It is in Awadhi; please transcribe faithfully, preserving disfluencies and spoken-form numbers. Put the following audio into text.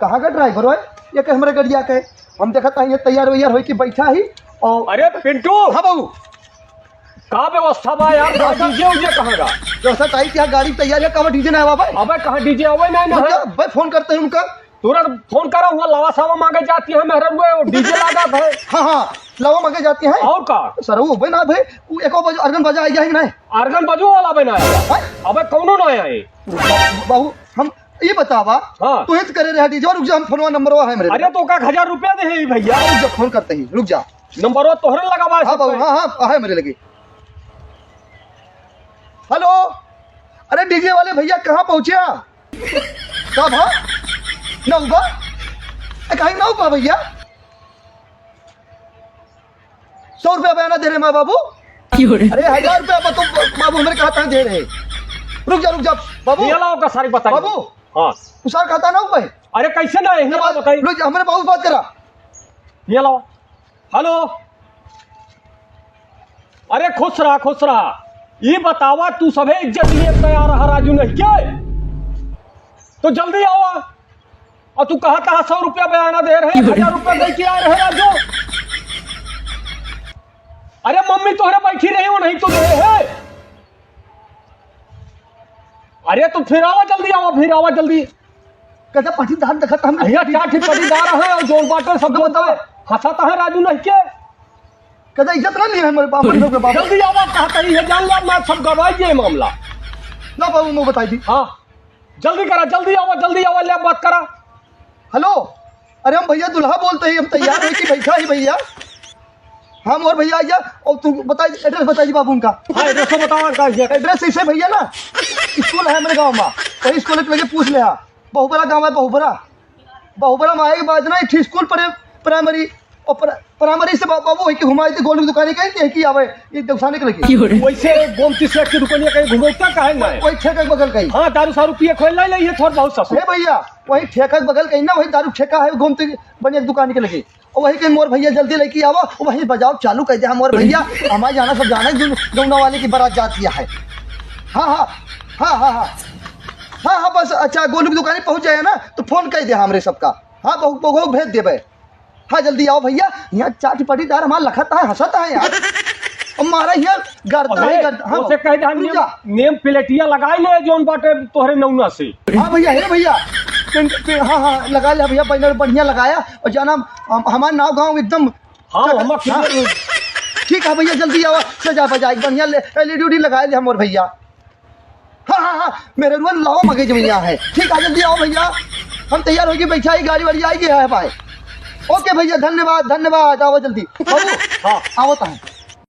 कहाँ का ड्राइवर है? ये के हमरे गड़िया के? हम देखत हई, ये तैयार वैयार होई के बैठा ही। और अरे पिंटू! हाँ बाबू। का व्यवस्था बा यार? का डीजे उजे कहाँ का? व्यवस्था तो आई, क्या गाड़ी तैयार है, कहाँ डीजे ना आवा भाई? अबे कहाँ डीजे आवे ना, ना है? अबे फोन करते हैं उनका। तुरंत फोन करा हुआ, लावा सावा मांगे जाती है, मेहरा हुए, डीजे लगा है। हाँ, हाँ, लावा मांगे जाती है। और का? सर, वो बे ना भाई, वो एको बजे अर्गन बजा आई है कि नहीं? अर्गन बजो वाला बे ना आया। हैं? अबे कौनो ना आया है। बाबू, हम ये बतावा, हाँ। तू हित करे रहा डीजे, रुक जा, हम फोनवा नंबरवा है मेरे अरे लगे। तो का हजार रुपया दे है भैया। रुक जा, फोन करते ही, रुक जा। नंबरवा तोहरे लगावा है हाँ बाबू, सबसे। हाँ, हाँ, है मेरे लगे। हेलो, अरे डीजे वाले भैया कहाँ पहुँचे? कब हाँ? नौबा? ए, कहीं नौबा भैया? सौ रुपया बयाना दे रहे माँ बाबू। क्यों रे? अरे हजार रुपया बा-, तो बाबू हमरे कहता है दे रहे। रुक जा, रुक जा बाबू। ये लाओ का सारी बताई। बाबू। हाँ। उसार कहता ना ऊपर। अरे कैसे ना है? ये ये बात बताई। रुक जा, हमरे बाबू से बात करा। ये लाओ। हेलो। अरे खुश रहा, खुश रहा। ये बतावा तू सभे इज्जत लिए तैयार रहा राजू नहीं के? तो जल्दी आवा। और तू कहा कहा सौ रुपया बयाना दे रहे, हजार रुपया दे के आ रहे राजू। अरे मम्मी तोहरे बैठी रही हो, नहीं तो दे है। अरे तू फिर आवा जल्दी, आवा फिर आवा जल्दी। कहता पाटीदार देखत हम अरे क्या ठीक पाटीदार है और जोन बाटे सब जो बतावे। हंसाता है राजू नहीं के। कहता इज्जत ना लिए हमारे बाप रे बाप। जल्दी आवा, कहा कहीं है जान ला, मैं सब गवाई ये मामला। ना बाबू, मैं बताई दी। हाँ। जल्दी करा, जल्दी आवा, जल्दी आवा, ले बात करा। हेलो, अरे हम भैया दुल्हा बोलते ही, हम तैयार है कि बैठा ही भैया। हम और भैया आइया, और तू बताई, एड्रेस बताई बाबू उनका। हाँ, एड्रेस तो बतावा का है। एड्रेस ऐसे भैया ना, स्कूल है मेरे गाँव में, वही स्कूल के लगे पूछ ले। हाँ, बहुबरा गाँव है, बहुबरा। बहुबरा में आए के बाद ना, एक ठे स्कूल पड़े, प्राइमरी, और प्रा-, प्राइमरी से बा-, बाबू, है कि घुमाई दे, गोलू की दुकान है, कहीं, कहीं की आवे, ये दौसाने के लगे। क्यों रे? वैसे गोमती सेठ की दुकानिया कहीं घुमौता काहे ना है? वही ठेका के बगल कहीं। हाँ, दारू सारू पिए खोल लाई, लाई, ये थोड़ बहुत ससुर। हे भैया, वही ठेका के बगल कहीं ना, वही दारू ठेका है, गोमती बनिया की दुकान के लगे। और वही कहीं मोर भैया जल्दी लेके आवा, और वही बजाओ चालू कर दे, हम और भैया, हमारे जाना सब जाना है, जो, जमुना वाले की बारात जाती है। हाँ, हाँ, हाँ, हाँ, हाँ। हाँ, हाँ, बस, अच्छा, गोलू की दुकान पहुँच जाए ना, तो फोन कर दे हमरे सबका। हाँ, बहु, बहु भेज देबे। हाँ, जल्दी आओ भैया, यहाँ चाट पाटीदार हमार लखत है, हंसत है यार। हमारा यहाँ गड़ता है, अबे, गड़ता, हाँ, उसे कह दे, हम रुक नेम, जा। नेम प्लेटिया लगाई ले, जौन बाटे तोहरे नौना से। हाँ भैया, हे भैया, पिंड, पिंड, हाँ, हाँ, लगा ले भैया, बैनर बढ़िया लगाया, और जाना हम, हमार नाव गाँव एकदम हाँ, चक-, हम हाँ। ठीक है भैया, जल्दी आओ, सजा बजा के बढ़िया ले, एलईडी उडी लगाए ले हमर भैया। हाँ, हाँ, हाँ, मेरे रुआ लाओ मगे जमीन यहाँ है। ठीक है, जल्दी आओ भैया, हम तैयार होके बैठा ही, गाड़ी वाड़ी आई गया है भाई। ओके भैया, धन्यवाद, धन्यवाद, आओ जल्दी। बाबू, हाँ। आवत है।